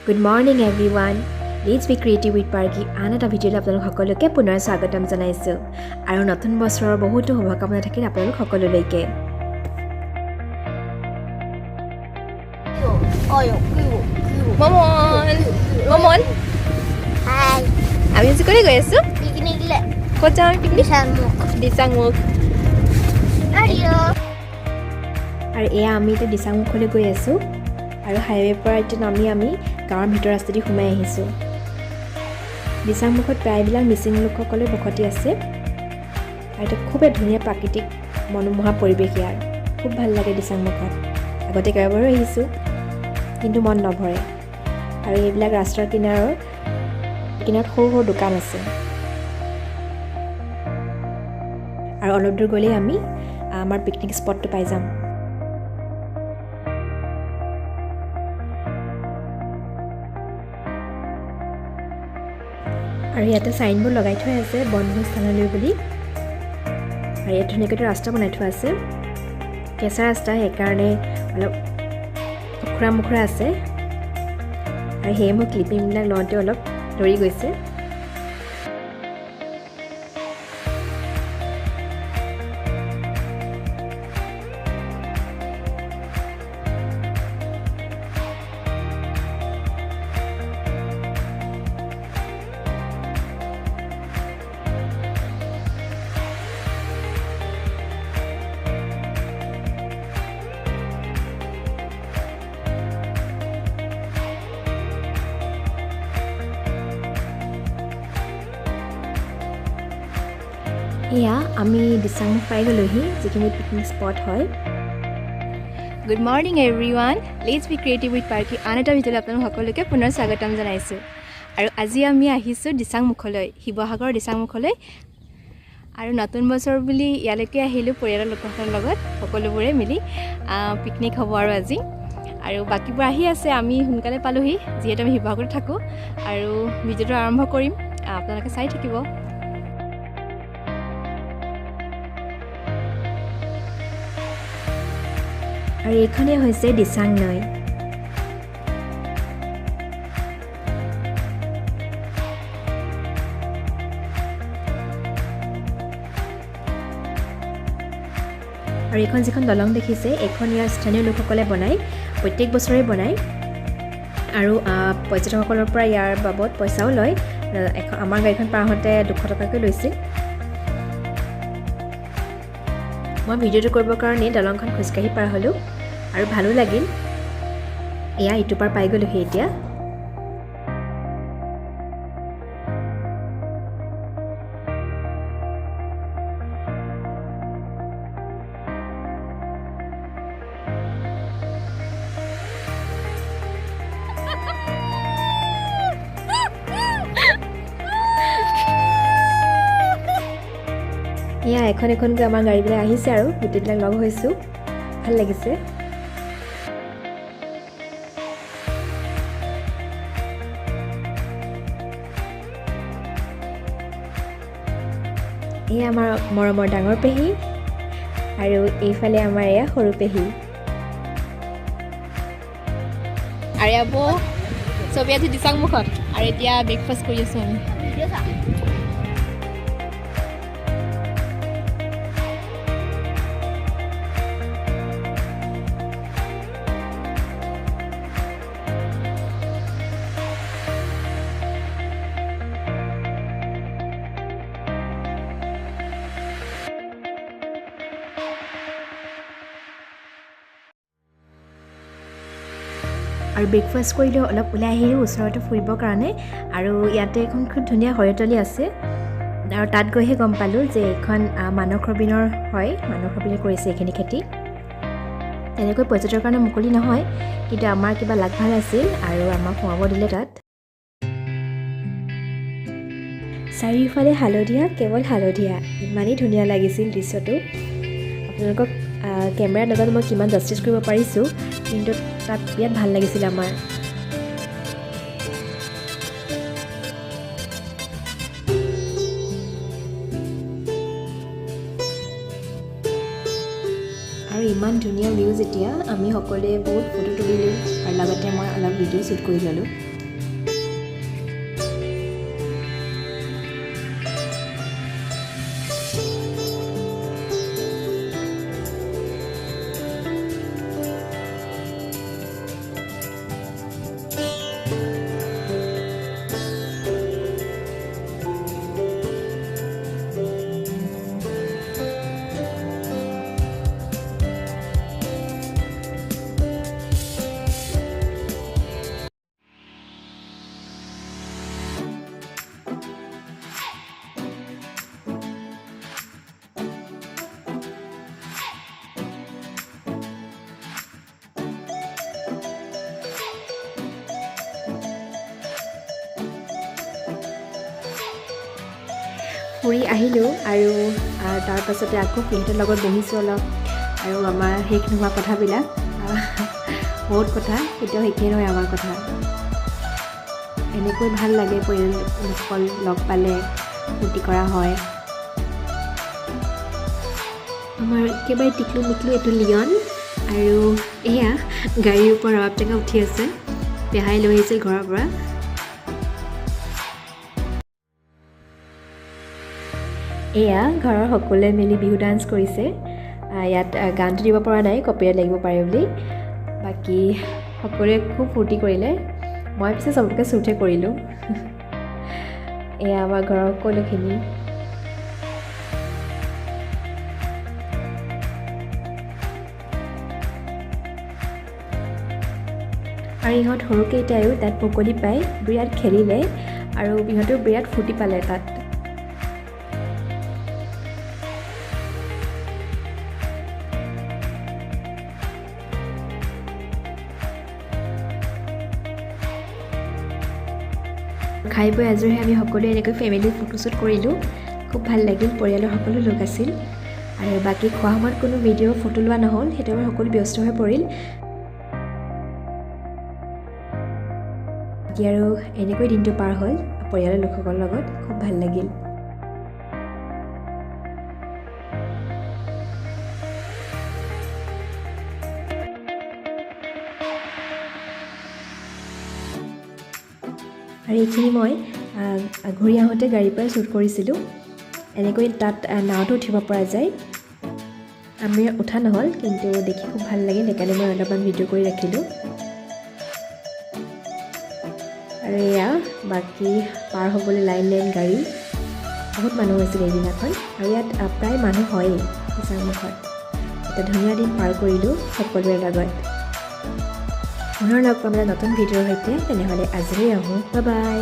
Good morning everyone, let's be creative with Parki আন এটা ভিডিঅ'লৈ আপোনালোক সকলোকে পুনৰ স্বাগতম জনাইছোঁ আৰু নতুন বছৰৰ বহুতো শুভকামনা থাকিল আপোনালোক সকলোলৈকে। মমন, আমি আজি ক'লৈ গৈ আছোঁ? ক'ত যাওঁ আমি পিকনিক? দিচাংমুখ। আৰু এয়া আমি এতিয়া দিচাংমুখলৈ গৈ আছোঁ আৰু হাইৱেৰ পৰা এতিয়া নামি আমি গাঁৱৰ ভিতৰ ৰাস্তাদি সোমাই আহিছোঁ। দিচাংমুখত প্ৰায়বিলাক মিচিং লোকসকলৰ বসতি আছে আৰু এটা খুবেই ধুনীয়া প্ৰাকৃতিক মনোমোহা পৰিৱেশ ইয়াৰ। খুব ভাল লাগে দিচাংমুখত। আগতে কেইবাবাৰো আহিছোঁ, কিন্তু মন নভৰে। আৰু এইবিলাক ৰাস্তাৰ কিনাৰত সৰু সৰু দোকান আছে আৰু অলপ দূৰ গ'লেই আমি আমাৰ পিকনিক স্পটটো পাই যাম। আৰু ইয়াতে চাইনবোৰ্ড লগাই থোৱা আছে বনভোজ স্থানলৈ বুলি। আৰু ইয়াত ধুনীয়াকৈ এটা ৰাস্তা বনাই থোৱা আছে, কেঁচা ৰাস্তা, সেইকাৰণে অলপ ওখোৰা মোখোৰা আছে আৰু সেয়ে মোৰ ক্লিপিংবিলাক লওঁতে অলপ লৰি গৈছে। এয়া আমি দিচাংমুখ পাই গ'লোহি, যিখিনি পিকনিক স্পট হয়। Good morning everyone, let's be creative with Parki আন এটা ভিডিঅ'লৈ আপোনালোক সকলোকে পুনৰ স্বাগতম জনাইছোঁ। আৰু আজি আমি আহিছোঁ দিচাংমুখলৈ, শিৱসাগৰৰ দিচাংমুখলৈ। আৰু নতুন বছৰ বুলি ইয়ালৈকে আহিলোঁ পৰিয়ালৰ লোকসকলৰ লগত, সকলোবোৰে মিলি পিকনিক হ'ব আৰু আজি। আৰু বাকীবোৰ আহি আছে, আমি সোনকালে পালোহি যিহেতু আমি শিৱসাগৰত থাকোঁ। আৰু ভিডিঅ'টো আৰম্ভ কৰিম, আপোনালোকে চাই থাকিব। আৰু এইখনেই হৈছে দিচাং নৈ। আৰু এইখন যিখন দলং দেখিছে, এইখন ইয়াৰ স্থানীয় লোকসকলে বনায়, প্ৰত্যেক বছৰে বনায়। আৰু পৰ্যটকসকলৰ পৰা ইয়াৰ বাবদ পইচাও লয়। এখন আমাৰ গাড়ীখন পাৰ হওঁতে 200 টকাকৈ লৈছিল। মই ভিডিঅ'টো কৰিবৰ কাৰণে দলংখন খোজকাঢ়ি পাৰ হ'লোঁ আৰু ভালো লাগিল। এয়া ইটো পাৰ পাই গ'লোহি এতিয়া। এয়া এখন এখনকৈ আমাৰ গাড়ীবিলাক আহিছে আৰু গোটেইবিলাক লগ হৈছোঁ, ভাল লাগিছে। এয়া আমাৰ মৰমৰ ডাঙৰ পেহী আৰু এইফালে আমাৰ এয়া সৰু পেহী। আৰু এয়া বৌ চবে আজি দিচাংমুখত আৰু এতিয়া ব্ৰেকফাষ্ট কৰি আছোঁ আমি। আৰু ব্ৰেকফাষ্ট কৰিলেও অলপ ওলাই আহিলোঁ ওচৰতে ফুৰিবৰ কাৰণে। আৰু ইয়াতে এখন খুব ধুনীয়া সৰিয়হতলী আছে আৰু তাত গৈহে গম পালোঁ যে এইখন মানস ৰবীনৰ হয়, মানস ৰবীনে কৰিছে এইখিনি খেতি। তেনেকৈ পৰ্যটকৰ কাৰণে মুকলি নহয়, কিন্তু আমাৰ কিবা লাগ ভাল আছিল আৰু আমাক সোমাব দিলে তাত। চাৰিওফালে হালধীয়া, কেৱল হালধীয়া, ইমানেই ধুনীয়া লাগিছিল দৃশ্যটো। আপোনালোকক কেমেৰাত নাজানো মই কিমান জাষ্টিছ কৰিব পাৰিছোঁ, কিন্তু তাত বিৰাট ভাল লাগিছিল আমাৰ। আৰু ইমান ধুনীয়া ভিউ যেতিয়া আমি সকলোৱে বহুত ফটো তুলিলোঁ আৰু লগতে মই অলপ ভিডিঅ' শ্বুট কৰি ল'লোঁ। ফুৰি আহিলোঁ আৰু তাৰ পাছতে আকৌ সিহঁতৰ লগত বহিছোঁ অলপ আৰু আমাৰ শেষ নোহোৱা কথাবিলাক, বহুত কথা কেতিয়াও শেষেই নহয় আমাৰ কথা। এনেকৈ ভাল লাগে পৰিয়াল লোকসকল লগ পালে, ফূৰ্তি কৰা হয়। আমাৰ একেবাৰে টিকলু মিকলু এইটো লিয়ন আৰু এয়া গাড়ীৰ ওপৰত ৰবাব টেঙা উঠি আছে, পেহাই লৈ আহিছিল ঘৰৰ পৰা। এয়া ঘৰৰ সকলোৱে মিলি বিহু ডান্স কৰিছে। ইয়াত গানটো দিব পৰা নাই, কপিৰাইট লাগিব পাৰে বুলি। বাকী সকলোৱে খুব ফূৰ্তি কৰিলে, মই পিছে চবতকৈ শ্বুটহে কৰিলোঁ। এয়া আমাৰ ঘৰৰ সকলোখিনি। আৰু ইহঁত সৰুকেইটাইও তাত মুকলি পাই বিৰাট খেলিলে আৰু ইহঁতেও বিৰাট ফূৰ্তি পালে তাত। খাই বৈ আজৰি হৈ আমি সকলোৱে এনেকৈ ফেমিলি ফটোশ্বুট কৰিলোঁ, খুব ভাল লাগিল। পৰিয়ালৰ সকলো লোক আছিল আৰু বাকী খোৱা সময়ত কোনো ভিডিঅ' ফটো লোৱা নহ'ল, সেইটো আমাৰ সকলো ব্যস্ত হৈ পৰিল। বাকী আৰু এনেকৈ দিনটো পাৰ হ'ল পৰিয়ালৰ লোকসকলৰ লগত, খুব ভাল লাগিল। আৰু এইখিনি মই ঘূৰি আহোঁতে গাড়ীৰ পৰাই শ্বুট কৰিছিলোঁ। এনেকৈ তাত নাৱতো উঠিব পৰা যায়, আমি উঠা নহ'ল কিন্তু দেখি খুব ভাল লাগিল, সেইকাৰণে মই অলপমান ভিডিঅ' কৰি ৰাখিলোঁ। আৰু এয়া বাকী পাৰ হ'বলৈ লাইন লাইন গাড়ী, বহুত মানুহ হৈছিল এইদিনাখন। আৰু ইয়াত প্ৰায় মানুহ হয়েই দিচাংমুখত। এটা ধুনীয়া দিন পাৰ কৰিলোঁ সকলোৰে লগত। পুনৰ লগ পাম এটা নতুন ভিডিঅ'ৰ সৈতে, তেনেহ'লে আজিলৈ আহোঁ, বাই বাই।